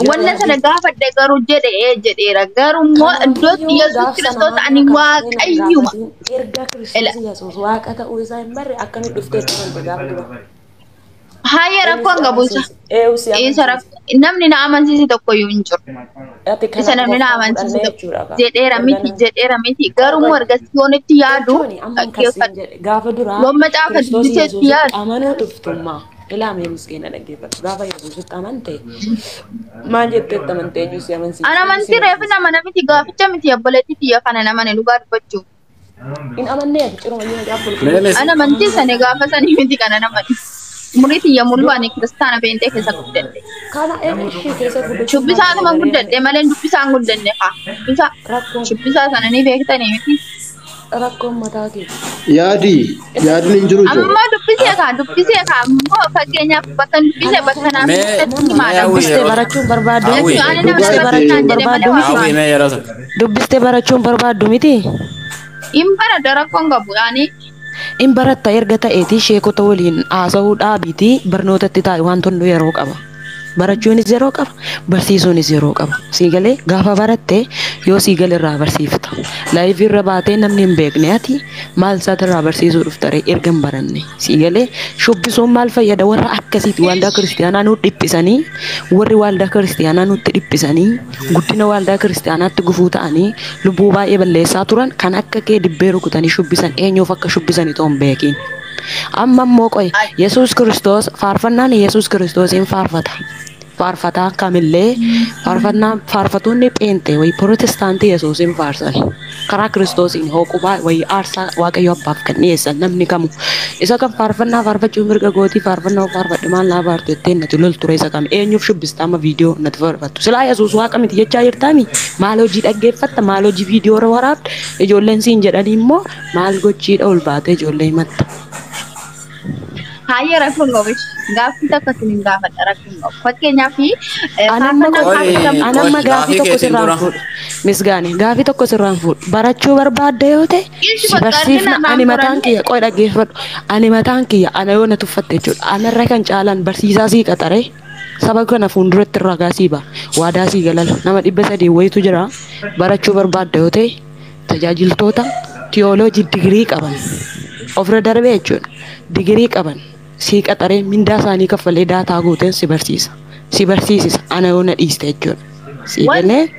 Wanna sana gaafadhe garuu jedhee jedheera. Garuu immoo iddootti Kanaafiyyuu Yesuus gaaf sana Kiristoos waan ani kana kaastee nan waaqayyuma. gaafatin erga Ila Kiristoos Yesuus waaqa ta'uu isaa hin barre akkamitti dhuftee itti amante gaafa dura? Haayya Eenyu rakkoon si qabu isa. amansiise? Eenyu si Isa amansiise? rakkoo namni na amansiise tokkoyyuu hin jiru. Ati Isa kanaaf namni na gooftaa amansiise fudhannee tokko jechuudha kaa. jedheera Erga miti nama jedheera miti. Garuu qoy immoo qoy erga siyoonitti yaadu jechuun amma akkasiin dhaggeeffadhu. jedhe gaafa duraa Yoon macaafa Kiristoos dubbiseetti Yesuusitti yaadu. amanuu dhuftummaa. Ilaa mee miskeena dhaggeeffadhu. Gaafa Yesuusitti amante maal jetteetti amante eenyu si amansiise? Ana Eenyu si amantii reefu barsiise? nama miti gaaficha miti obboleettii tiyya kana namani dhugaa dubbachuuf. In amannee ati ciruma yoo macaafa Mee qulqulluu mis Ana amantii sana gaafa sanii miti kana namani. Umurii tiyya muluu ani kiristaana beentee keessa guddadhe. Kana ishee keessa guddachuun maal Shubbisaatuma fayyada guddadhe malee dubbisaan guddanne haa. Shubbisaa Rakkoon shubbisaa sana ni beektanii miti. Rakkoon mataa kee. Yaadi yaadni hin jiru ijoo. Amma dubbisee kaa dubbisee kaa immoo fakkeenyaaf bakka dubbisee bakka naaf Mee dubbisatti mee himaadha. hawwi Dubbistee yeroo barachuun barbaaddu hawwi miti. Jechuun ani nama Dubbistee Dhugaa barachuun barannaan jedhe malee barbaaddu waa miti. hawwi waan. mee yeroo tokko. Dubbistee barachuun barbaaddu miti. Hin baradha rakkoon qabu yaani In baratta erga ta'eeti sheekota waliin haasa'uu dhaabiitii barnootatti taa'e wantoonni yeroo qaba. Barachuunis yeroo qaba, barsiisuunis yeroo qaba. Sii galee gaafa baratte yoo sii gale irraa barsiifta. Live irra baatee namni hin beekne ati maal isaati irraa barsiisuu dhufta ree erga hin baranne. Sii galee shubbisuun maal fayyada warra akkasiiti waldaa kiristiyaanaa nu dhiphisanii warri waldaa kiristiyaanaa nutti dhiphisanii guddina waldaa kiristiyaanaatti gufuu ta'anii lubbuu baay'ee balleessaa turan kan akka kee dibbee rukutanii shubbisan eenyuuf akka shubbisan itoo hin beekin. Amma immoo qoy Yesuus Kiristoos faarfannaan Yesuus Kiristoosiin faarfata. Faarfataa kamillee faarfannaa faarfatoonni pheenxee wayii pirootestaantii Yesuusiin faarsan. Karaa Kiristoosiin hooqubaa wayii aarsaa Waaqayyo Abbaaf kan dhiyeessan namni kamu. Isa kan faarfannaa faarfachuu mirga gootii faarfannaa faarfadhe maal naa baartu jettee nati lol ture isa kam eenyuuf shubbista amma viidiyoo nati faarfattu. Silaa Yesuus waaqa miti jechaa jirtaami maal hojii dhaggeeffatta maal hojii viidiyoo irra waraabda ijoolleen siin jedhanii immoo maal gochiidha ol baatee ijoollee himatta. Haayya rakkoon qabu. Gaaffii takka isin hin gaafadha rakkoon qabu. Fakkeenyaaf Anamma faarfannaa qoy Qoy faarfatamu qoy anamma gaafii gaafii tokko keetiin sirraan dura. fuudhu. Misgaane gaafii tokko sirraan fuudhu. Barachuu barbaadda yoo ta'e Ilchi si bakka barsiifna argina ani naan mataan qoranne kiyya qoy dhaggeeffadhu. Ani mataan kiyya ana yoo na tuffatte jechuudha. Anarra kan caalaan barsiisaa sii qaxaree saba kana fuulduratti ragaa sii ba'a. Waadaa sii galala. Nama 300 wayitu jira. Barachuu barbaadda yoo ta'e tajaajiltoota tiyooloojii digirii qaban ofirra darbee jechuudha. Digirii qaban sii qaxaree mindaa isaanii kaffalee daataa guuteen si barsiisa. Si barsiisisa ana yoo na dhiiste jechuudha. Sii Wan galee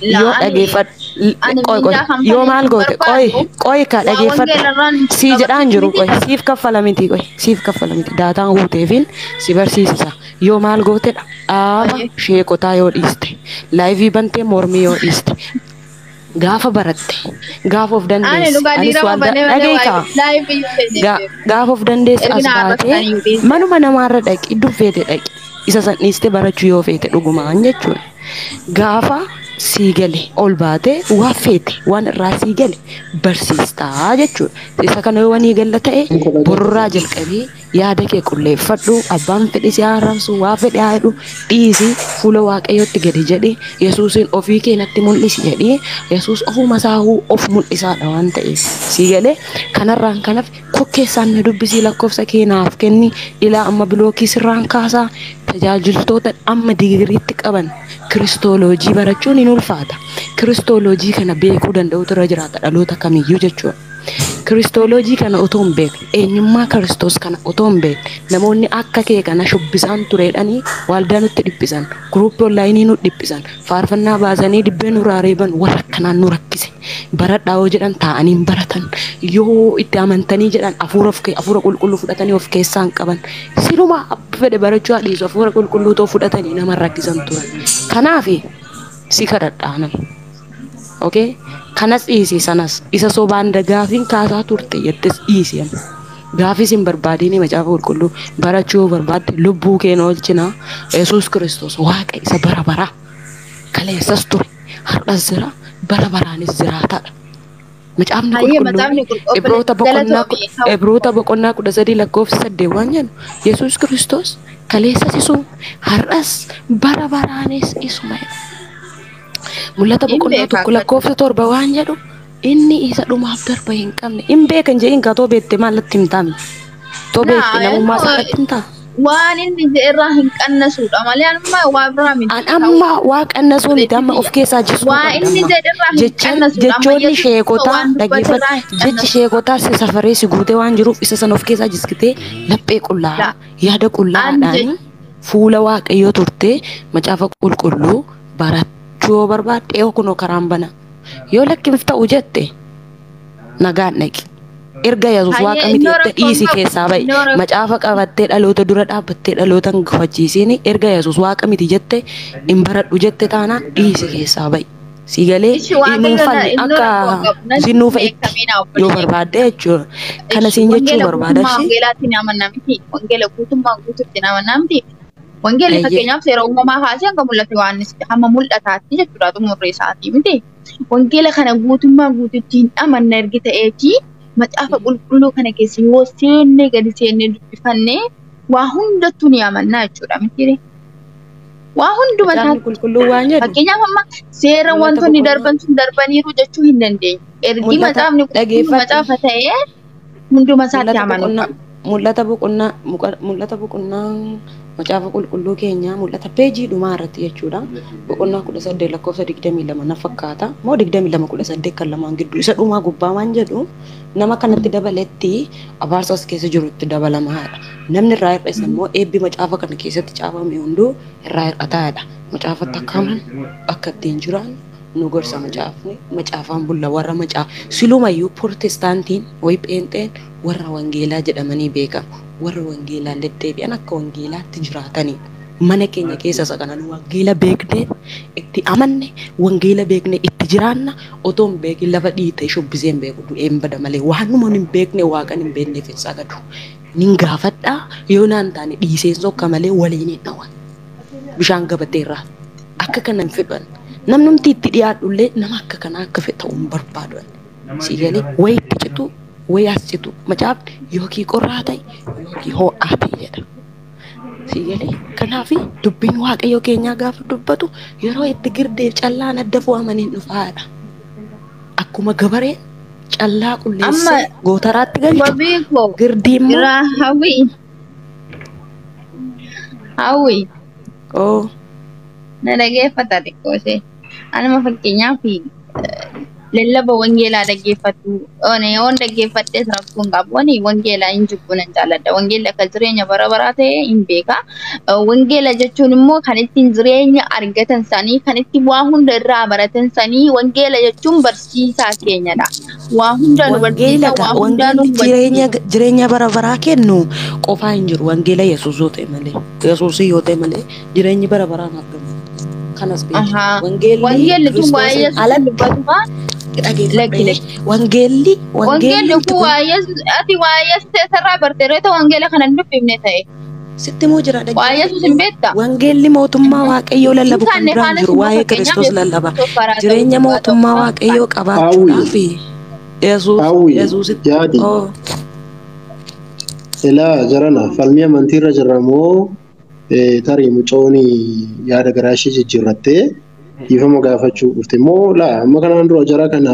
la yoo ani dhageeffadhu ani qoy qoy mindaa yoo kanfalee maal hin goote qoy barbaadu qoy ka waa dhageeffadhu wangeelarraan sii jedhaan qabachuu jiru miti. qoy siif kaffala miti qoy siif kaffala miti daataan guuteefin si barsiisisa yoo maal gootedha dhaaba sheekotaa yoo dhiiste laayivii bantee mormii yoo dhiiste gaafa baratte gaafa of Ani dandeesse dhugaa anis diirama waan banee malee dhageekaa live iyyuu seenee beeku. gaafa of dandeesse as Ergina baatee arrabsanii dhiiste. manuma namaarra dhaqi iddoo feete dhaqi isa san dhiiste barachuu yoo feete dhugumaan jechuudha. Gaafa sii gale ol baatee waan feete waan irraa sii gale barsiistaa jechuudha. Isa kana yoo wanii galla ta'e borurraa jalqabee yaada kee qulleeffadhu abbaan fedhe si haaromsu waa fedhe haa jedhu dhiisi fuula waaqayyootti gadi jedhi Yesuusin ofii kee natti mul'isi jedhi Yesuus ofuma isaahuu of mul'isaadha waan ta'eef sii galee kanarraan kanaaf kokkeessaan na dubbisii lakkoofsa kee naaf kenni ilaa amma bilookii sirraan kaasaa tajaajiltoota amma digiriitti qaban kiristooloojii barachuun hin ulfaata. Kiristooloojii kana beekuu danda'utu irra jiraata dhaloota kamiyyuu jechuudha. Kiristooloojii kana otoo hin beekne eenyummaa Kiristoos kana otoo hin beekne namoonni akka kee kana shubbisaan tureedhanii waldaa nutti dhiphisan guruuppii onlaayinii nu dhiphisan faarfannaa baasanii dibbee nurraa reeban warra akkanaan nu rakkise baradhaa yoo jedhan taa'anii hin baratan yoo itti amantanii jedhan hafuura of hafuura qulqulluu fudhatanii of keessaa hin qaban siluma abba fedhe barachuu haa dhiisu hafuura qulqulluu too fudhatanii nama rakkisan turan kanaaf si kadhadhaa nama. Okay? Kanas dhiisi sanas isa sobaan gaafiin kaasaa turte jettes dhiisi amma. Gaafis hin barbaadini macaafa qulqulluu barachuu yoo barbaadde lubbuu kee oolchina Yesuus Kiristoos waaqa isa bara baraa kaleessas ture har'as jira bara baraanis jiraataadha. Macaafni Hayyee qulqulluun macaafni qulqulluu Ibroota boqonnaa galatoomii Ibroota boqonnaa 13 lakkoofsa 8 waan jedhu Yesuus Kiristoos kaleessas isuma har'as bara baraanis isuma jedha. Mul'ata Hin boqonnaa beeka 1 akka lakkoofsa 7 waan jedhu inni isa dhumaaf darba hin qabne hin beekan jedhin kaa too beekte maal natti himtaami too beekte Naa namummaa isaa natti himtaa. Waan inni irraa hin qannasuudha malee amma waa biraa miti. An amma waa qannasuu miti amma of keessaa jisuu Waa inni jedhe irraa hin qannasuudha. Amma Jechoonni Yesuus sheekotaa waan dubbate irraa dhaggeeffadhu. hin Jechi qannasu. sheekotaa si safaree si guutee waan jiruuf isa sana of keessaa jiskitee laphee qullaa La. yaada An qullaadhaan fuula waaqayyoo turtee macaafa qulqulluu barachuu yoo barbaadde yoo kunoo karaan bana. Yoo lakkinf ta'u jette nagaan dhaqi. Erga Yesuus Hayyee waaqa miti innoo jette rakkoon dhiisi qabu. keessaa ba'i. Innoo rakkoo Macaafa qabattee dhaloota dura dhaabbattee dhaloota hin gufachiisiin erga Yesuus waaqa miti jette hin baradhu jette taanaan dhiisi keessaa ba'i. Si galee Ishi waaqayyo na nuufanni innoo akka rakkoon qabu. Natti zinnuufa itti beekamina yoo obboleeyyan. barbaadde jechuudha. Kana Ishi siin jechuu wangeela barbaada guutummaa ishee. wangeelaatti ni amanna miti. Wangeela guutummaa guutuutti ni amanna miti. Wangeelli Eeyyee. fakkeenyaaf seera uumamaa kaasee hanga mul'ate waan hamma mul'ataatti jechuudha xumurri isaatii miti. Wangeela kana guutummaa guutuutti hin amanna ergi ta'eeti macaafa qulqulluu kana keessa yoo seennee gadi seennee dubbifannee waa hundattuu ni amannaa jechuudha miti. Waa hunduma Macaafni isaatti. qulqulluu waan jedhu Fakkeenyaaf amma seera mul'ata wantoonni boqonnaa darban sun darbaniiru jechuu hin dandeenyu. Ergi mul'ata macaafni qulqulluun dhageeffadhu. macaafa ta'ee hunduma isaatti Mul'ata amanuu boqonnaa qabna. mul'ata boqonnaa mul'ata boqonnaa macaafa qulqulluu keenyaa mul'ata peejii dhumaa irratti jechuudha. Boqonnaa 18 lakkoofsa 22 na fakkaata. Moo 22 18 kan lamaan gidduu isa dhumaa gubbaa waan jedhu nama kanatti dabaletti abaarsa as keessa jiru itti dabalamaadha. Namni irraa hir'ise immoo eebbi macaafa kana keessatti caafame hunduu irraa hir'ataadha. Macaafatti akka aman akka ittiin jiraannu nu gorsa macaafni macaafaan bulla warra macaafa silumayyuu protestaantiin wayi pheenxeen warra wangeelaa jedhamanii beekamu warra wangeelaan deddeebi'an akka wangeelaatti jiraatanidha. Mana keenya keessa isa kana nu wangeela beeknee itti amanne wangeela beeknee itti jiraanna otoo hin beekin lafa dhiitee shubbisee hin beeku du'een bada malee waanuma hin beekne waaqan hin beekneef hin sagadu. Nin gaafadhaa yoo naan taane dhiiseen sokka malee waliin hin dhawan. Bishaan gabateerraa akka kana hin fedhan. Namnumti itti dhiyaadhullee nama akka kanaa akka fedhu ta'uu hin barbaadu. Si galee wayi itti citu wayi as citu macaafni yookiin qorraa ta'e yookiin ho'aa ta'e jedha. Si galee kanaaf dubbiin waaqayyo keenyaa gaafa dubbatu yeroo itti girdeef callaan adda fo'amaniin dhufaadha. Akkuma gabareen callaa Amma qulleessee gootaraatti galchu wabii koo girdii immoo irraa hawwi hawwi oo na dhageeffata xiqqoo ishee. Anuma fakkeenyaaf lallaba wangeelaa dhaggeeffatu yoon dhaggeeffadhes rakkoo hin qabu. Ani wangeelaa hin jibbu nan jaalladha. Wangeelli akka jireenya bara baraa ta'e hin beeka. Wangeela jechuun immoo kan ittiin jireenya argatan sanii kan ittiin waa hunda irraa baratan sanii wangeela jechuun barsiisaa keenyadha. Waa hunda nu Wangeela barsiisa, gaa waa hundaa nu wangeelli jireenya hubachiisa. jireenya bara baraa kennu qofaa hin jiru wangeela Yesuus yoo ta'e malee Yesuus yoo ta'e malee jireenyi bara baraan argamu. Kanas beeki. Ahaa. Wangeelli Wangeelli kun waa'ee Kiristoosiin Yesuus alatti dubbatuma lakki dhageeffadhu. lakki. Wangeelli Wangeelli wangeelli kun waa'ee Yesuus ati waa'ee Yesuus eessarraa barte reeta wangeela kana hin dubbifne ta'e. sitti moo jira Waa'ee Yesuus hin dhaggeeffadhu. beektaa? Wangeelli mootummaa Waaqayyoo Hin lallabu kan taane biraan faanas jiru immoo waa'ee fakkeenyaaf Kiristoos Yesuus lallaba. Kiristoos karaa ta'uu Jireenya dhugaa ta'uu mootummaa isaa Waaqayyoo Hawwi, qabaachuudhaaf Yesuus hawwi, Yesuusitti yaadi. oo Ilaa jarana falmii amantiirra jirra moo tarii mucoon yaada garaa ishee jijjiirrattee dhiifama gaafachuu dhufte moo laa amma kanaan dura jara kana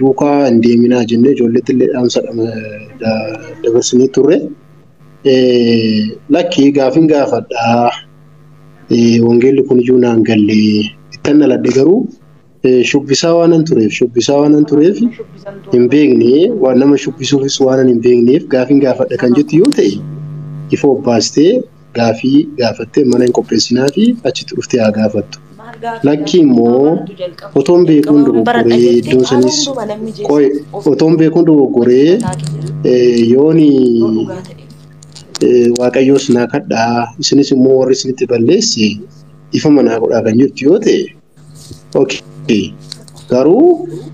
duukaa hin deeminaa jennee ijoolleetti illee dhaamsa dabarsinee turre. Lakki gaafiin gaafadhaa wangeelli kun iyyuu naan galle ittan dhaladhe garuu shubbisaa waanan tureef hin beekne waan nama shubbisuufis waanan hin beekneef gaafiin gaafadha kan jettu yoo ta'e ifa obbaastee gaafii gaafattee mana hin qopheessinaa fi achitti dhuftee haa gaafattu. Lakki immoo otoon beekuun dogoggoree iddoon sanis qoy otoon beekuun dogoggoree yooni waaqayyoos naa kadhaa isinis immoo warri isinitti balleesse ifa manaa godhaa kan jettu yoo ta'e okay. Garuu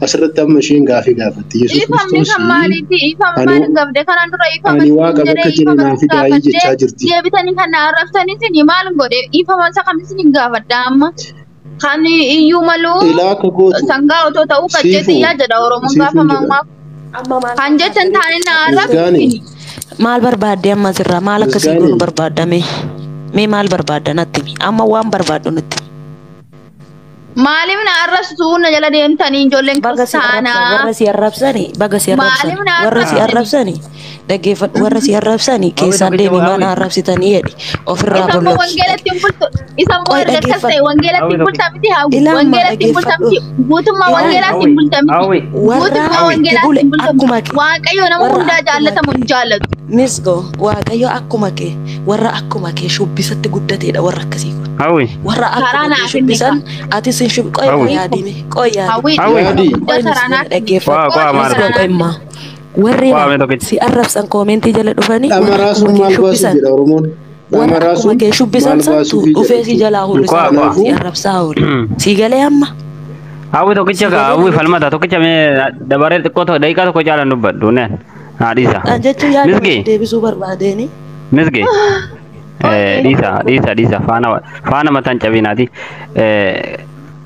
asirratti amma isheen gaafii gaafatte Yesuus Ifamni kan Kiristoos maaliiti? Ifama ani maal hin gabde? Kanaan dura ifama ani isin waaqa jedhee bakka jiru ifama naa isin fidaayii gaafadhee jechaa jirti. deebitanii kan na arrabsanii isin maal godhe? Ifama isa kam isin hin gaafadha amma? Kan iyyuu maluu Ilaa akka gootu sangaa otoo ta'uu siifu qajeetiyyaa jedha Oromoon gaafa siifuun jedha. mammaaksu. Kan jechan taane na Misgaani arrabsini. Maal barbaadde amma asirraa maal akkasii misgaani goonu barbaadda mee mee maal barbaadda natti himi amma waan barbaaddu nutti himi. Maaliif na arrabsitu na jala deemtanii ijoolleen Baga si arrabsan kiristaanaa? warra si arrabsani baga si arrabsan Maaliif na warra si arrabsani? arrabsani Dhaggeeffadhu warra si arrabsanii Hawwi keessaan tokkicha deemi maal hawwi. arrabsitanii jedhi ofirraa Isan moo bolloki. wangeelatti hin bultu. Isan moo Qoy erga akkas ta'e dhaggeeffadhu. wangeelatti Hawwi hin bulta tokkicha. miti hawwi. Ilaa ammaa Wangeelatti hin bulta dhaggeeffadhu. miti. Guutummaa Ilaa wangeelaatti hin Hawwi. bulta miti. Hawwi. Warra Guutummaa itti wangeelaatti bule hin bulta akkuma miti. kee Waaqayyo nama warra hundaa akkuma jaallatamu kee hin jaallatu. Misgo Waaqayyo akkuma kee warra akkuma kee shubbisatti guddateedha warra akkasii kun. Hawwi. Warra Karaa akkuma kee naa finne shubbisan kaa. atis hin shubbi qoy Hawwi. yaadime qoy yaadime Hawwi Hawwi. dhiifama Yaadi. qoy guddaa karaa misgina naa finne. dhaggeeffadhu. Waa Qoy waa maal Misgo karaa qoy naa immaa warri Waa mee tokkicha. si arrabsan koomentii jala dhufanii warra Dhama akkuma raasuun kee maal baasuuf shubbisan jedha Oromoon. Dhama warra akkuma raasuun kee shubbisan maal santu baasuufi jedha dhufee si jechuudha. jalaa Waa hurrisaa waa. si Kanaafuu arrabsaa oole. Si galee amma Hawwi tokkicha si ka galee hawwi namichi. falmata tokkicha mee dabaree xiqqoo tokko daqiiqaa tokko caalaan dubbadhu neen haa dhiisa. An jechuun yaaduma Misgi si deebisuu barbaadeeni. misgi Oye. dhiisa dhiisa dhiisa faana faana mataan cabinaati.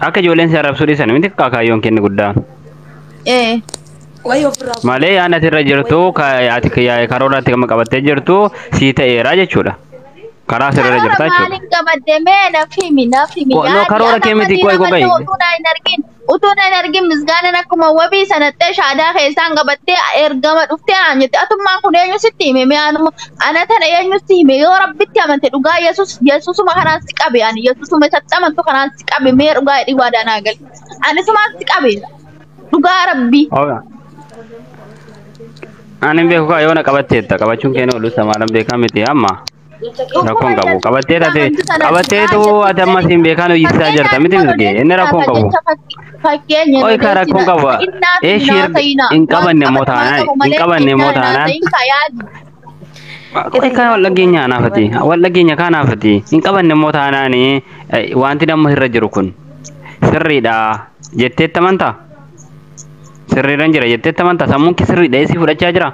Akka ijoolleen si arrabsuu dhiisan miti kaakaayyoon kenni guddaan. Eh. Wayi ofirraa Malee yaadni ati irra jirtu ati karoora ati qabattee jirtu sii ta'eera jechuudha. Karaa sirra Karoora jirta jechuudha. maaliin qabadde mee naaf himi naaf himi No yaadi karoora ana kee miti amma qoy diina qoy. malee utuu naa hin argin utuu naa hin argin misgaanaan akkuma wabii sanattee shaadaa keessaan qabattee ergama dhuftee naan jette atummaan kun eenyu sitti hime mee anuma ana tana eenyu sitti hime yoo rabbitti amante dhugaa yesus yesusuma kanaan si qabe ani yesusuma isatti amantu kanaan si qabe mee dhugaa hidhii waadaa naa gali ani sumaan si qabe dhugaa rabbii. Ani hin beeku kaa yoona qabatteetta qabachuun keenya oolu samaalan beekaa miti amma rakkoon qabu qabattee taate qabatteetu ati ammas hin beekaan hojjechiisaa jirta miti misge inni rakkoon qabu. Fakkeenya Qoy kaa rakkoon qabu eeshi hin qabanne immoo taanaan hin qabanne immoo taanaan qoy kaa wal dhageenya anaafati wal dhageenya kaa anaafati hin qabanne immoo taanaan wanti nama irra jiru kun sirriidha jetteetta amantaa sirriirra jira jetteetta amantaa sammuun kee sirriidha eessi fudhachaa jira.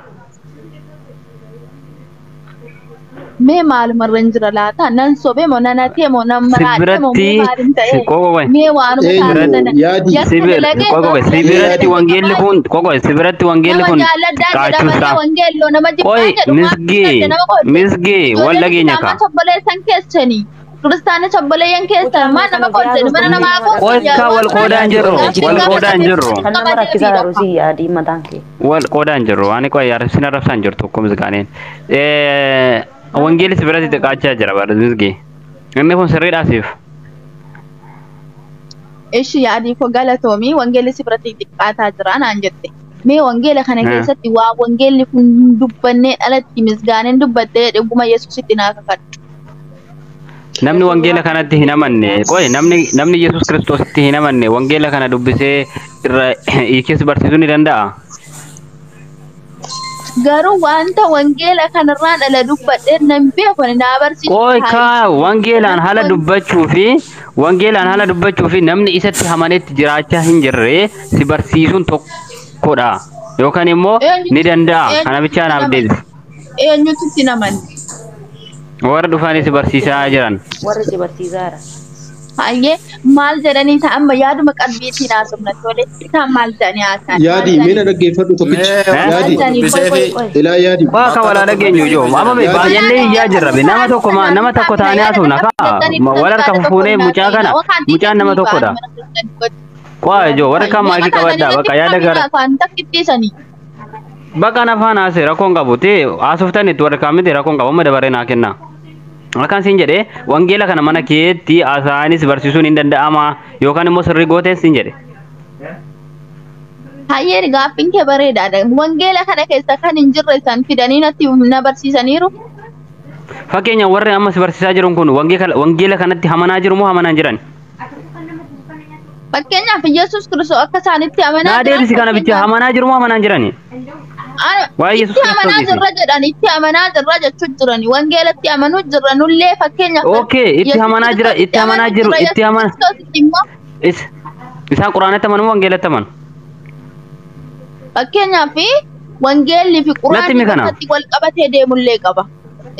Mee maalumarra hin jira laata? Nan sobe moo nan hatee moo nan Si maraadhe moo mee biratti maalin ta'e? si qoqoqe Mee waanuma eenyu taasisan yaadi. yakka si bir dalagee qoqoqe si Mee biratti yaadi. wangeelli kun qoqoqe si biratti wangeelli nama kun jaalladhaa jedha malee qaachuusaa. wangeelloo nama jibbaa Qoy jedhu maaf misgee fudhatte nama qoodde. misgee wal Ijoolleen dhageenya islaamaa kaa. sobboleessan keessanii kiristaana sobboleeyyan keessan maal nama qooddan mana namaa Qoy qooddan kaa wal qoodaa hin jirru wal qoodaa hin jirru Kan nama rakkisaa jiru si yaadii mataan kee. wal qoodaa hin jirru ani qoy arrabsin arrabsaan hin jirtu akkuma misgaaneen. Wangeelli si biratti xiqqaachaa jira bara misgee. Inni kun sirriidhaa siif. Ishi yaadii koo galatoomii wangeelli si biratti xiqqaataa jira naan jette. Mee wangeela kana keessatti waa wangeelli kun hin dubbannee alatti misgaaneen dubbattee dhuguma Yesuusitti naa kakadhu. Namni wangeela kanatti hin amanne qoy namni namni Yesuus Kiristoositti hin amanne wangeela kana dubbisee irra hiikees barsiisuu ni danda'a. Garuu wanta wangeela kanarraan ala dubbadhee nan beeku ani naa barsiisu Qoy taa'e. kaa wangeelaan haala dubbachuu fi wangeelaan haala dubbachuu fi namni isatti amanetti jiraachaa hin jirre si barsiisuun tokkodha. Yookaan immoo ni danda'a. Kana bichaa naaf deebisi. Eenyutu itti namanne? Warra dhufanii si barsiisaa jiran. Warri si barsiisaadha. Hayyee maal jedhanii isaan amma yaaduma qalbiitiin haasofna tole isaan maal jedhanii haasa'an? Maal Yaadi mee na jedhanii? dhaggeeffadhu tokkicha. Mee Eh? Yaadi. dubbisee fi Ilaa yaadi. Waa ka walaa dhageenyu ijoo. Amma be Yaadi. baay'allee iyyaa jirra be nama tokko nama tokko taanee haasofna kaa wal harka fufuunee mucaa kana mucaan nama tokkodha. Waa ijoo warri kaan maakii qabadhaa bakka yaada gara bakka afaan haasee rakkoon qabu ta'e haasoftan itti warri kaan miti rakkoon qabu amma dabaree naa kenna. Akkaan siin jedhee wangeela kana mana keetti haasa'anis barsiisuun hin danda'ama yookaan immoo sirrii gooteen siin jedhe. Hayyee gaaffiin kee bareedaadha. Wangeela kana keessa kan hin jirre isaan fidanii natti na barsiisaniiru. Fakkeenya warri amma si barsiisaa jiran kun wangeela kanatti amanaa jiru moo amanaa hin jiran? Fakkeenyaaf Yesuus Kiristoos akka isaanitti amanaa Naa jiran deebisi kana bicha fakkeenyaaf amanaa jiru moo amanaa hin jirani? Waa'ee Yesuus itti amanaa Kiristoos jirra jedhan itti amanaa jirra jechuu jirani wangeelatti amanuu jirra nullee fakkeenyaaf Okay, itti Yesuus amanaa jira, Kiristoos itti amanaa amanuu jiru, jirra itti Yesuus amana. Kiristoositti immoo Isaan quraanatti amanu moo wangeelatti amanu? fakkeenyaaf wangeelli fi Natti quraanni himi kana. bakkatti wal qabatee deemullee qaba.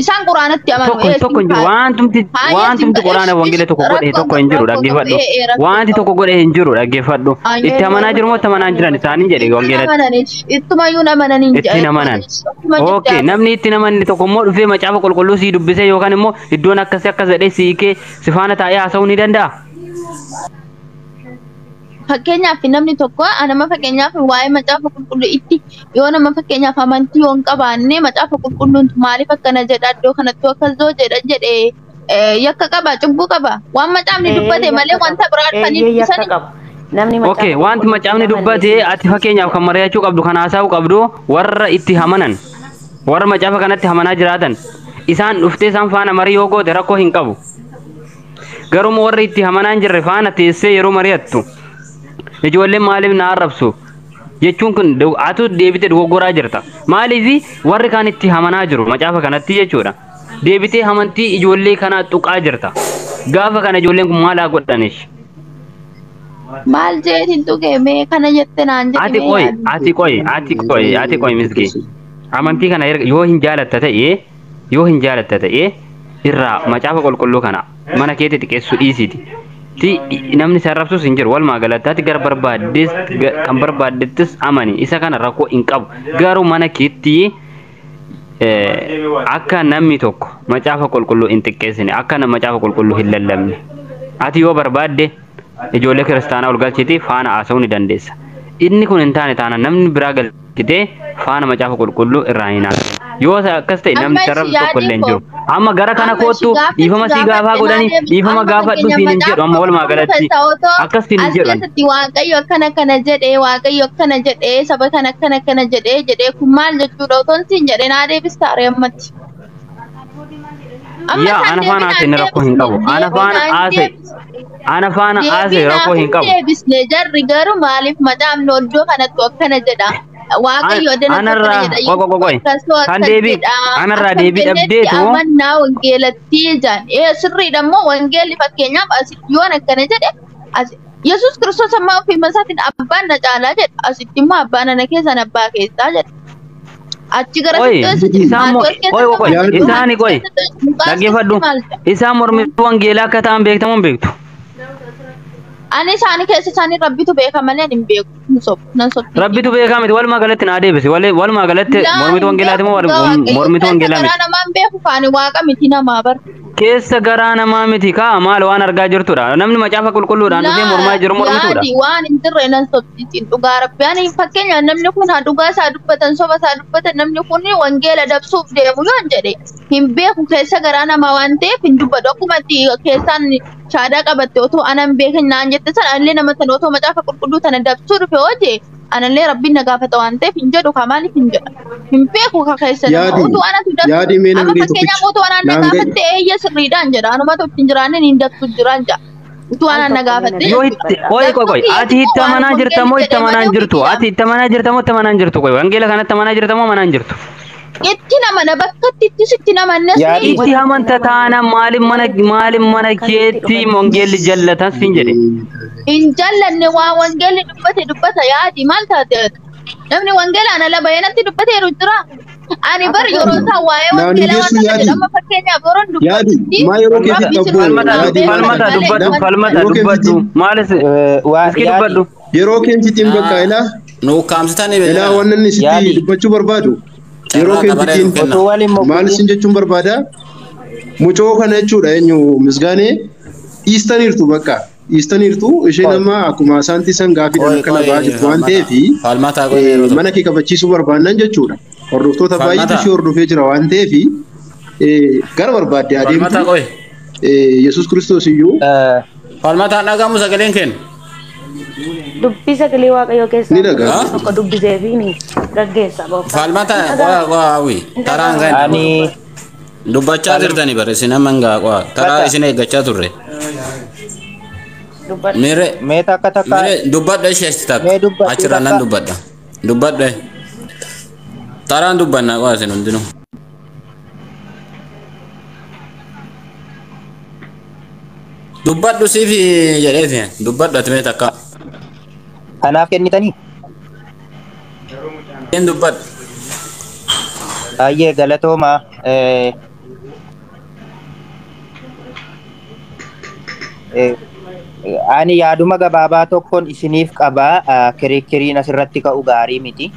Isaan quraanatti amanu Tokko tokko hin jiru. Wantumti wantumti quraana wangeela tokko godhe tokko hin jiru dhaggeeffadhu. Wanti tokko godhe hin jiru dhaggeeffadhu. Itti amanaa jiru moo itti amanaa hin jiran isaaniin jedhe wangeelatti. Ittumayyuu amananii hin Ittiin amanan. Okay, namni ittiin amanne tokko immoo dhufee macaafa qulqulluu sii dubbisee yookaan immoo iddoon akkasii akkas jedhee sii hiikee si faana taa'ee haasa'uu ni danda'a. Fakkeenyaaf namni tokko anama fakkeenyaaf waa'ee macaafa qulqulluu itti yoo nama fakkeenyaaf amantii yoo hin qabaanne macaafa qulqulluun maaliif akkana jedha iddoo kanatti akkas yoo jedha jedhee yakka qaba cubbuu qaba waan macaafni dubbate malee wanta biraa dhufanii dubbisanii. Namni Okay, wanti macaafni dubbate ati fakkeenyaaf kan mari'achuu qabdu kan haasa'uu qabdu warra itti hamanan warra macaafa kanatti hamanaa jiraatan isaan dhuftee isaan faana marii yoo goote rakkoo hin qabu. Garuu warra itti hamanaa hin jirre faana teessee yeroo mari'attu ijoolleen maaliif na arrabsu jechuun kun atu deebitee dogoggoraa jirta. Maaliif warri kaan itti hamanaa jiru macaafa kanatti jechuudha. Deebitee amantii ijoollee kanaa tuqaa jirta. Gaafa kana ijoolleen kun maal haa godhanish? Maal jeetiin tuqee mee kana jette naan jedhi Ati qoy, ati qoy, ati qoy, ati qoy misgee. Amantii kana yoo hin jaalatta ta'e, yoo hin jaalatta ta'e irraa macaafa qulqulluu kana mana keetti xiqqeessuu dhiisiiti. Ti namni si arrabsus hin jiru walumaa galatti ati gara barbaaddes kan barbaadettis amani isa kana rakkoo hin qabu. Garuu mana keetti akka namni tokko macaafa qulqulluu hin xiqqeessine akka macaafa qulqulluu hin lallabne ati yoo barbaadde ijoollee kiristaanaa ol galchiti faana haasa'uu ni dandeessa. Inni kun hin taane taana namni biraa galchitee faana macaafa qulqulluu irraa hin haasa'u. Yoo akkas ta'e namni sararri tokko illee hin jiru. Amma gara kana kottu dhiifama sii gaafaa godhanii dhiifama gaafadhu siin hin jedhu amma walumaa galatti akkas siin hin jedhu. As keessatti Waaqayyo akkana kana jedhee Waaqayyo akkana jedhee saba kana akkana kana jedhee jedhee kun maal jechuudha otoon siin jedhee naa deebistaa ree ammatti. Yaa ana faana haasa'e rakkoo hin qabu. Ana faana haasa'e. Ana faana haasa'e rakkoo hin qabu. Deebisne jarri garuu maaliif macaafni iddoo kanatti akkana jedha. Waaqayyo Anarraa qoy qoy qoy kan deebii anarraa deebii dhabdeetu amannaa wangeelatti jaan ee sirriidha immoo wangeelli fakkeenyaaf asitti yoon akkana jedhe Yesuus Kiristoos amma ofii isaatiin abbaan na caalaa jedha asitti immoo abbaan ana keessan abbaa keessaa jedha. Achi gara isaan qoy qoy isaani qoy dhaggeeffadhu isaan mormituu wangeelaa akka ta'an beektamoo hin beektu. Ani isaanii keessa isaanii rabbitu beeka malee hin beeku. Nan sobdu. Rabbitu beekaa miti walumaa galatti naa deebisi. Walumaa galatti mormituu wangeelaati moo mormituu wangeelaa miti? Keessa garaa namaa hin beeku kaani waaqa miti namaa bar. Keessa garaa namaa miti kaa maal waan argaa jirtudha. Namni macaafa qulqulluudhaan dhufee mormaa jiru mormituudha. Yaadi waan hin jirre nan sobsiisin dhugaa rabbi. Ani fakkeenyaaf namni kun haa dhugaa isaa dubbatan soba isaa dubbatan namni kun wangeela dabsuuf deemu yoon jedhe hin beeku keessa garaa namaa waan ta'eef hin dubbatu. Akkuma keessaan shaadaa qabatte otoo anan beekin naan jette sana anallee nama sana otoo macaafa qulqulluu tana dabsuu dhufe hojii anallee rabbiin na gaafata waan ta'eef hin jedhu kaa maaliif hin jedha. Hin beeku ka keessa nama otoo anatu dabsu. Amma fakkeenyaaf otoo anaan na gaafatte eeyya sirriidhaan jedha. Anumatu ittiin jiraannin hin dabsu jiraan jedha. Utuu anaan na gaafatte. Yoo itti qoy qoy qoy ati itti amanaa jirta moo itti amanaa hin jirtu? Ati itti amanaa jirta moo itti amanaa hin jirtu? Qoy wangeela kanatti amanaa jirta moo amanaa hin jirtu? Itti namana bakka itti sitti namannes Itti amanta taana maaliif mana maaliif mana keetti wangeelli jallatan siin jedhe. Hin jallanne waa wangeelli dubbate dubbata yaadi maal taate namni wangeelaan ala bayanatti dubbateeru jira. Ani bar yeroo isaa waa'ee wangeelaa waan kana jedhama fakkeenyaaf yeroon dubbatutti Falmata dubbadhu falmata dubbadhu maalis iski dubbadhu. Yeroo keentiitiin bakka ilaa. Nu ukkaamsitan Ilaa waan inni sitti dubbachuu barbaadu. Yeroo keentiitiin maal isin jechuun barbaada? Mucoo kana jechuudha eenyu misgaanee dhiistaniirtu bakka. Dhiistaniirtu isheen amma akkuma asaantii san gaafiidhaan akkana ba'aa jirtu waan ta'eef mana kee kabachiisuu barbaannan jechuudha. Hordoftoota baay'eetu ishee hordofee jira waan ta'eef gara barbaadde adeemtu Yesuus Kiristoos iyyuu. Falmataan dhagahamu sagaleen kennu. Dubbii sagalee waaqayyoo keessaa tokko dubbisee fi ni gaggeessa. Falmata qo'a qo'a hawwi taraan kan dubbachaa jirtani bare isin amma hin gaa qo'a taraa isin eeggachaa turre. Miire mee takka takka miire dubbadha ishee achi takka achirraa nan dubbadha dubbadha taraan dubbanna qo'a isin hundinuu. Dubbadhu siif jedheeti dubbadhu ati mee takka. Kanaaf kennitanii? Een dubbadhu. Baay'ee galatooma. Ani yaaduma gabaabaa tokkoon isiniif qaba. Kirikiriin asirratti ka'u gaarii miti.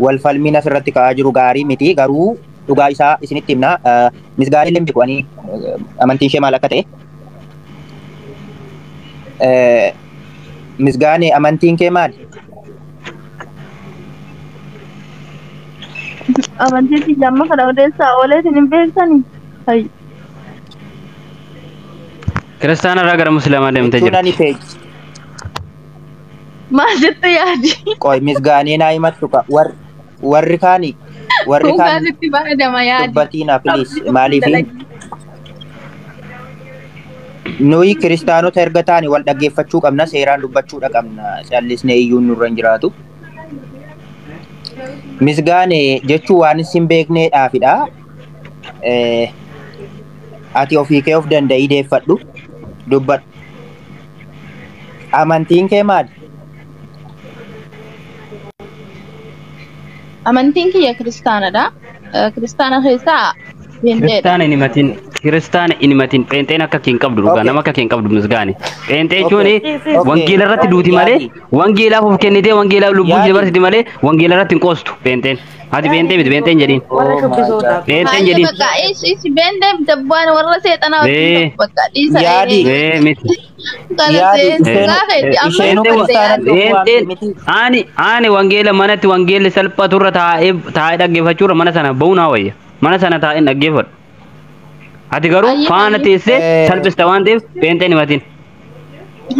Wal falmiin asirratti ka'aa jiru gaarii miti. Garuu dhugaa isaa isinitti himna. Misgaanii illee beeku ani amantiin ishee maal akka ta'e. Misgaanee amantiin kee maali? Amantiin kiyya amma kana odeessaa ooleetiin hin beektanii? Hayyi. Kiristaana irraa gara musliimaa deemtee Jechuun ani jirti. peeji. Maal jette yaadi? Qoy misgaanee naa himattu ka warri kaani warri Dhugaa kaan sitti bareedama yaadi. dubbatiina please Abdii maaliif dalagi. Nuyi kiristaanota erga taane wal dhaggeeffachuu qabna, seeraan dubbachuudha qabna, callisnee iyyuun nurra hin jiraatu. Misgaane jechuun waan isin beekneedhaafidha. Ati ofii kee of danda'ii deeffadhu, dubbadhu. Amantiin kee maali? Amantiin kiyya kiristaanadha. Kiristaana keessaa pheenxeedha. Kiristaana hin himatin, kiristaana hin himatin, pheenxeen akka kee hin qabdu dhugaa, Okay. nama akka kee hin qabdu misgaane. Pheenxee Okay. jechuun Okay. wangeela irratti duuti malee, Yaadi. wangeelaaf of kennitee wangeelaaf lubbuu ishee Yaadi. dabarsiti malee, wangeela irratti hin qoostu pheenxeen. Ati pheenxee miti, pheenxeen jedhiin. Warra Oh my God. shubbisootaaf. Pheenxeen Baay'ee jedhiin. bakka ishi pheenxee dabbaan warra seexanaa wajjin Ee. tokko bakka dhiisa Yaadi. ee. Ee miti. Kana Yaadi. dhugaa keeti amma Isheenuu dubbate kiristaanatti yaadi. of waamti Pheenxeen miti. ani wangeela manatti wangeelli salphaturra taa'ee taa'ee dhaggeeffachuurra mana sana ba'uu naa wayya. Mana sana taa'ee dhaggeeffadhu. Ati garuu Ayyee, faana ayyee. teessee salphista waan ta'eef pheenxeen himatin.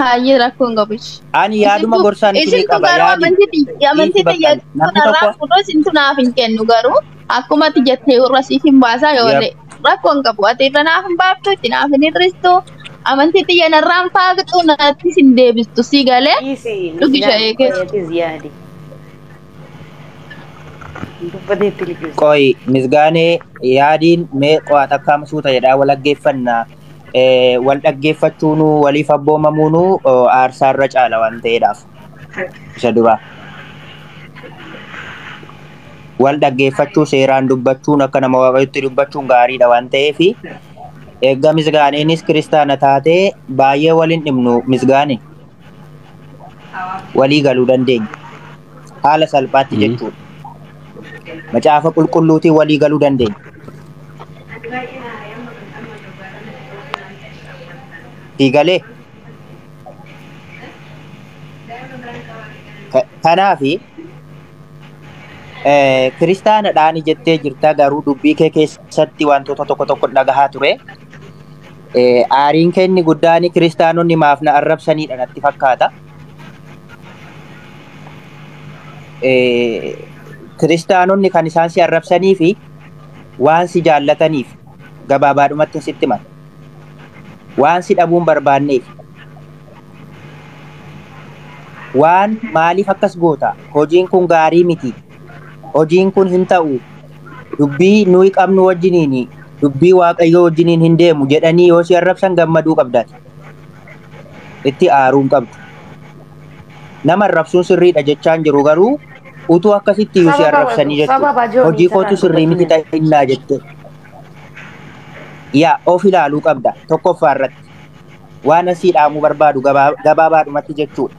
Hayyee rakkoo hin qabu. Ani yaaduma gorsaan isinii Isintu qaba garuu yaadi. amantii Dhiisi bakka namni xiyyeeffannaa tokko fudhoo isintu naaf hin kennu garuu akkuma ati jettee irra siif hin baasaa yoo Yep. ta'e rakkoo hin qabu. Ati irra naaf hin baaftu itti naaf hin hir'istu amantii xiyya narraa hin faaqxu nattis hin deebistu si galee Dhiisi dhugi misgaane sha'ee keessa. qoyeetis yaadi. Dubbateetti liqimsa. Qoy misgaanee yaadiin mee qo'aa takkaa suuta jedhaa wal dhaggeeffannaa. Wal dhaggeeffachuunuu waliif abboomamuunuu aarsaarra caala waan ta'eedhaaf isa duraa. Wal dhaggeeffachuu seeraan dubbachuun akka nama waaqayyotti dubbachuun gaariidha waan ta'eef eegga misgaaneenis kiristaana taatee baay'ee waliin dhibnu misgaane walii galuu dandeenya. Haala salphaatti jechuudha. Macaafa qulqulluutiin walii galuu dandeenya. Sii galee kanaafi kiristaana dhaani jettee jirta garuu dubbii kee keessatti wantoota tokko tokko dhagahaa ture. Aariin keenni guddaan kiristaanonni maaf na arrabsaniidha natti fakkaata. Kiristaanonni kan isaan si arrabsanii fi waan si jaallataniif gabaabaadhumatti sitti himan. Waan si dhabuun barbaanneef. Waan maaliif akkas goota? Hojiin kun gaarii miti. Hojiin kun hin ta'u. Dubbii nuyi qabnu wajjiniin dubbii waaqayyoo wajjiniin hin deemu jedhanii yoo si arrabsan gammaduu qabdaati. Itti aaruu hin qabdu. Nama arrabsuun sirriidha jechaan jiru garuu utuu akkasitti iyyuu si arrabsanii jechuudha. Hojii kootu sirrii miti ta'innaa jette. Yaa of ilaaluu qabda tokkoffaa irratti. Waan asii dhaamuu barbaadu gabaabaadhumatti jechuudha.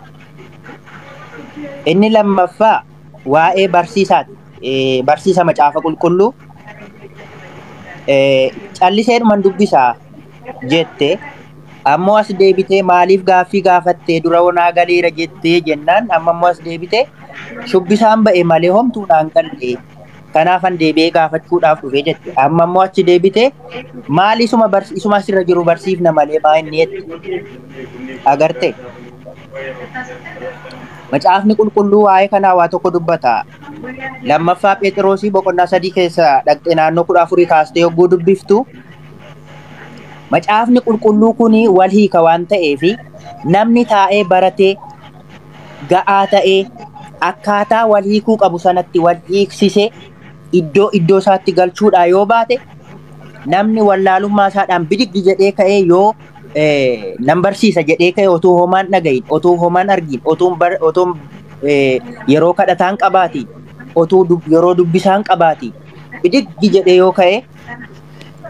Inni lammaffaa waa'ee barsiisaati. Barsiisa macaafa qulqulluu calliseedhuman dubbisaa jette ammoo as deebitee maaliif gaaffii gaafattee dura onaa galeera jettee jennaan amma ammoo as deebitee shubbisaan ba'e malee homtuu naan galle kanaafan deebi'ee gaafachuudhaaf dhufe jette amma ammoo achi deebitee maal isuma isuma asirra jiru barsiifna malee maa inni jette agarte. Macaafni qulqulluu waa'ee kanaa waa tokko dubbata. Lammaffaa Phexrosii boqonnaa 3 keessa dhaqxee naannoo 14 kaastee yogguu dubbiftu macaafni qulqulluu kun wal hiika waan ta'eef namni taa'ee baratee ga'aa ta'ee akkaataa wal hiikuu qabu sanatti wal hiiksisee iddoo iddoo isaatti galchuudhaa yoo baate namni wallaalummaa isaadhaan bidigdi jedhee ka'ee yoo nan barsiisa jedhee ka'e otuu homaan dhagahin, otuu homaan argin, otuu yeroo kadhataan qabaati, otuu yeroo dubbisaan qabaati, bidigdi jedhee yoo ka'e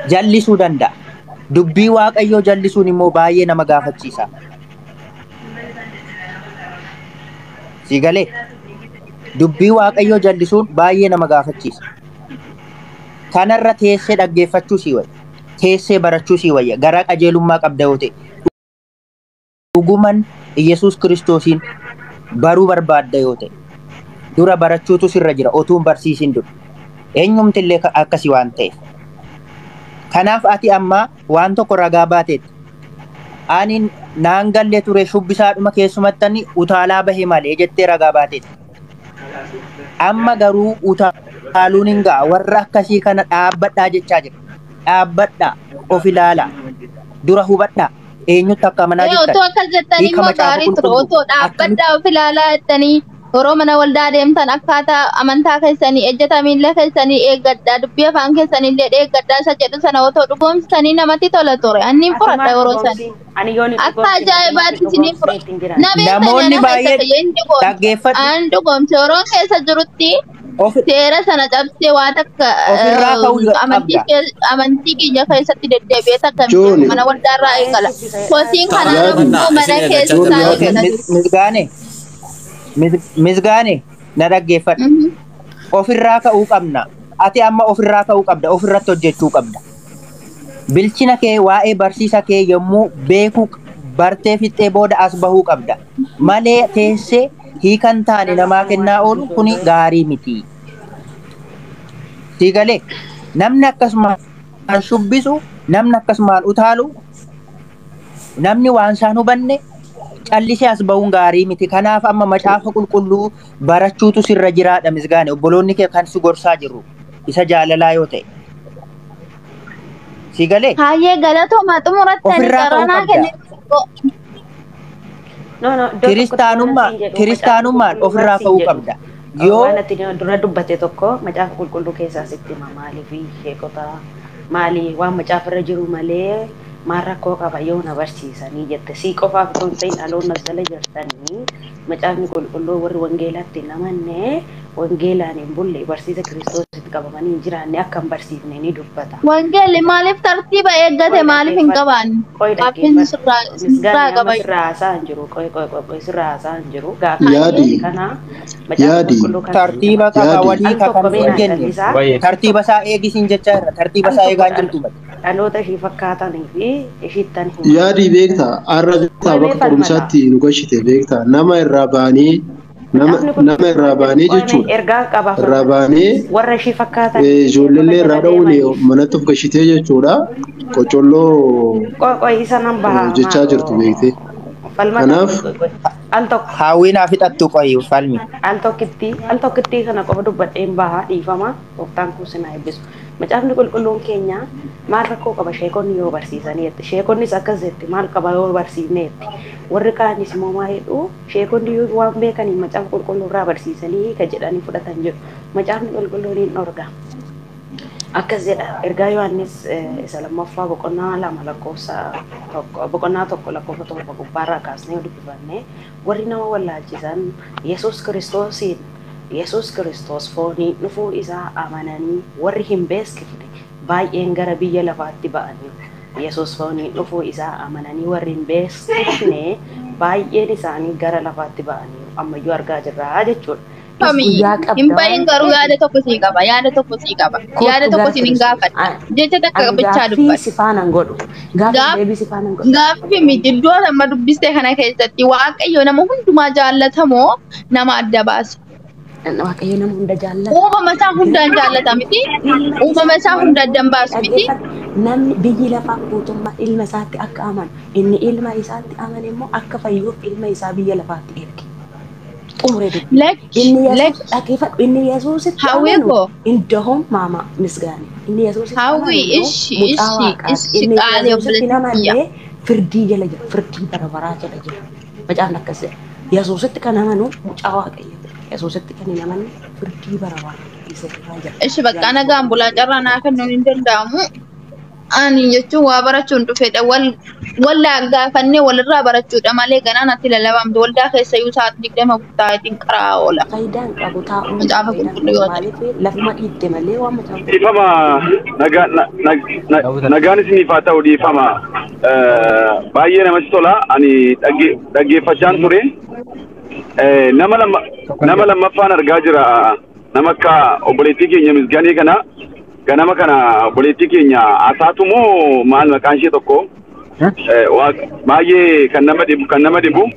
jallisuu danda'a. Dubbii Waaqayyoo jallisuun immoo baay'ee nama gaafachiisa. Sii galee dubbii Waaqayyoo jallisuun baay'ee nama gaafachiisa. Kanarra teessee dhaggeeffachuu sii wayya. Teessee barachuu sii wayya. Garaa qajeelummaa qabda yoo ta'e. Dhuguman Iyyasuus Kiristoosiin baruu barbaadda yoo ta'e dura barachuutu sirra jira otuu hin barsiisin dura. Eenyumti illee akkasii waan ta'eef. Kanaaf ati amma waan tokko ragaa baateetta. Ani naan galle ture shubbisaadhuma keessumattani utaalaa bahe malee jettee ragaa baateetta. Amma garuu utaaluun hin ga'a. Warra akkasii kana dhaabbadhaa jechaa jira. Dhaabbadhaa, of ilaalaa, dura hubadhaa. Eenyutti akka amanaa jirtan? Otoo akkas jettanii Hiika immoo macaafa gaarii ture. qulqulluu Otoo akkamitti dhaabbadhaa of ilaalaa jettanii yeroo mana waldaa deemtan akkaataa amantaa keessanii ejjeta miilla keessanii eeggadhaa dubbii afaan keessanii illee eeggadhaa isa jedhu sana otoo dhugoomsitanii namatti tola ture. Ani hin fudhadha Asumaan yeroo sana. dhugoomsi. Ani yoon hin Akka dhugoomsine ajaa'ibaatti isinii dhugoomsee ittiin fudha. jiraanne. Na beektanii Namoonni ana keessa baay'een kiyya hin dhugoomse. dhaggeeffadhu. An dhugoomse yeroo keessa jirutti Of seera sana cabsee waan takka ofirraa ka'uu amantii qabda. Amantii kiyya keessatti deddeebi'ee takka hin beeku Jooni mana waldaarraa Waa'ee eegala. shubbisa Kosiin Taraa kanaan yaadi immoo dubbadhaa mana isin eeggachaa keessaa Jooni jirra. yaadi. eegala. Misgaane misgaane na dhaggeeffadhu. Ofirraa ka'uu qabna. Ati amma ofirraa ka'uu qabda. Ofirratti hojjechuu qabda. Bilchina kee waa'ee barsiisa kee yommuu beekuu bartee fixxee booda as bahuu qabda. Malee teessee hiikan taane namaa kennaa oolu kuni gaarii miti. Sii galee namni akkasumaan shubbisu, namni akkasumaan utaalu, namni waan isaan hubanne callisee as bahuun gaarii miti. Kanaaf amma macaafa qulqulluu barachuutu sirra jiraadha misgaane. Obboloonni kee kan si gorsaa jiru isa jaalalaa yoo ta'e. Sii galee Hayyee galatoomaa xumurattanii ofirraa ka'uu qaranaa qabda. kenne. No, no, iddoo tokkotti waan Kiristaanummaa asiin jedhu macaafa kiristaanummaan qulqulluu ofirraa barsiin ka'uu jedhu. qabda. Yoo Waan ati dura dubbate tokko macaafa qulqulluu keessaa sitti hima maaliif sheekota maali waan macaafa irra jiru malee maal rakkoo qaba yoo na barsiisanii jette sii qofaaf otoo hin ta'in dhaloonni as jala jirtanii macaafni qulqulluu warri wangeelaatti hin amanne wangeelaan hin bulle barsiisa kiristoositti qabamanii hin jiraanne akka hin barsiifne ni dubbata. Wangeelli maaliif tartiiba eeggate Qoy maaliif hin dhaggeeffadhu. qabaanne? Qoy Gaaffiin dhaggeeffadhu. sirraa sirraa Misgaanni amma qaba. sirraa haasaa hin jiru. Qoy qoy qoy qoy sirraa haasaa hin jiru. Gaaffii Yaadi kana macaafa yaadi qulqulluu kana sitti tartiiba hima. qaba yaadi walii Al tokko kakan hin meenaa jenne callisaa. Baay'ee. tartiiba isaa eegisiin jechaa irra tartiiba Al isaa tokko eegaa hin jirtu malee. dhaloota ishii fakkaatanii fi ishiittan hima. Yaadi beektaa har'a beektaa Qoy mee bakka falmata. qorumsaatti nu gashite beektaa nama irraa baanee nama Macaafni nama irraa qulqulluun baanee qoy mee jechuudha. ergaa qaba Irraa falmata. baanee Warra ishii fakkaatanii fi sheekota ijoolleellee irraa jala dhowwine deemaniif. manatti of gashitee jechuudha. Qocolloo Qoy qoy isa nan baha jechaa jirtu beektee. Falmata Kanaaf qoy qoy qoy. Al tokko. Hawwiin haa fixattu qoyi falmi. Al tokkitti al tokkitti kana qofa dubbadheen baha dhiifama gooftaan kun sinaa eebbisu. Macaafni qulqulluun keenya maal rakkoo qaba sheekonni yoo barsiisanii jetti. Sheekonnis akkas jetti maal qaba yoo barsiifne jetti. Warri kaanis immoo maal jedhu sheekonni yoo waan beekaniin macaafa qulqulluu irraa barsiisanii ka jedhanii fudhatan jedhu. Macaafni qulqulluun hin dhorga. Akkas jedha ergaa Yohaannis isa lammaffaa boqonnaa 2 lakkoofsa 1 boqonnaa 1 lakkoofsa 7 gubbaarraa kaasnee yoo dubbifanne warri nama wallaalchisan Yesuus Kiristoosiin Yesuus Kiristoos foonii dhufuu isaa amananii warri hin beeksifne baay'een gara biyya lafaatti ba'aniiru. Yesuus foonii dhufuu isaa amananii warri hin beeksifne baay'een isaanii gara lafaatti ba'aniiru. Ammayyuu argaa jirra jechuudha. Fami Guyyaa hin qabda bahin waan garuu ta'eef yaada tokko sii qaba yaada tokko sii qaba yaada kottu tokko gara siin hin Kiristoos. gaafadha jecha takka Ani bichaa gaaffii dubbadha. si faanaan godhu. Gaaffii Gaaf deebii si faanaan godhu. gaaffii miti iddoo amma dubbiste kana keessatti waaqayyo nama hundumaa jaallatamoo nama adda baasa. Waaqayyo nama hunda jaallata. Uumama isaa hundaan jaallata miti. Ilma Uumama isaa isaa hunda addan baasu miti. dhaggeeffadhu. Namni biyyi lafaa guutummaa ilma isaatti akka amanu inni ilma isaatti amane immoo akka fayyuuf ilma isaa biyya lafaatti erge. Xumuree dubbii. Lakki Inni Yesuus lakki dhaggeeffadhu. Inni Yesuusitti hawwii amanu koo indahum maama misgaane. Inni Yesuusitti amanu hawwii immoo ishi mucaa ishi waaqaati. ishi Inni qaalii Yesuusitti obboleettii kiyya. namallee firdii jala jira. Firdii bara baraa jala jira. Macaafni akkas jedha. Yesuusitti kan amanu mucaa waaqayyooti. Yesuusitti kan hin amanne firdii bara baraa isa irraa jira. Ishi bakka nagaan bulaa carraa naa kennuun hin danda'amu. Ani jechuun waa barachuun dhufedha. Wal waldaa gaafannee walirraa barachuudha malee ganaan ati lallabamtu waldaa keessa iyyuu sa'aatii 20 taa'eetiin qaraa oola. Faayidaan qabu taa'uun Macaafa faayidaan qulqulluu qabu yoo ta'e. maaliif lafuma dhiitte malee waan macaafa Dhiifama nagaan isiniif haa ta'u dhiifama. Baay'ee namatti tola. Ani dhaggeeffachaan ture. Nama lama nama lammaffaan argaa jira. Nama akka obboleettii keenya misgaanii kana ganama kana obboleettii keenya asaatu moo maal maqaan ishee tokko Baay'ee kan nama dhibu kan nama dhibu.